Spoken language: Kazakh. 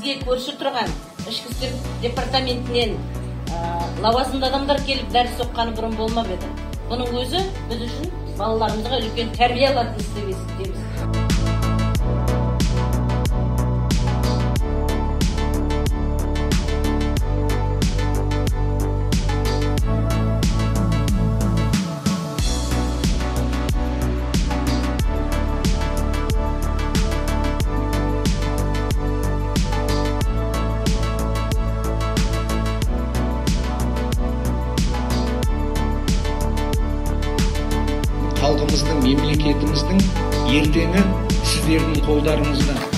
Бізге көрші тұрған ішкі істер департаментінен лауазымды адамдар келіп дәріс оққаны бұрын болмап еді. Бұның өзі біз үшін балаларымызға үлкен тәрбие алатын іс деп есептейміз. Халқымыздың, мемлекетіміздің ертеңі сіздердің қолдарыңызда.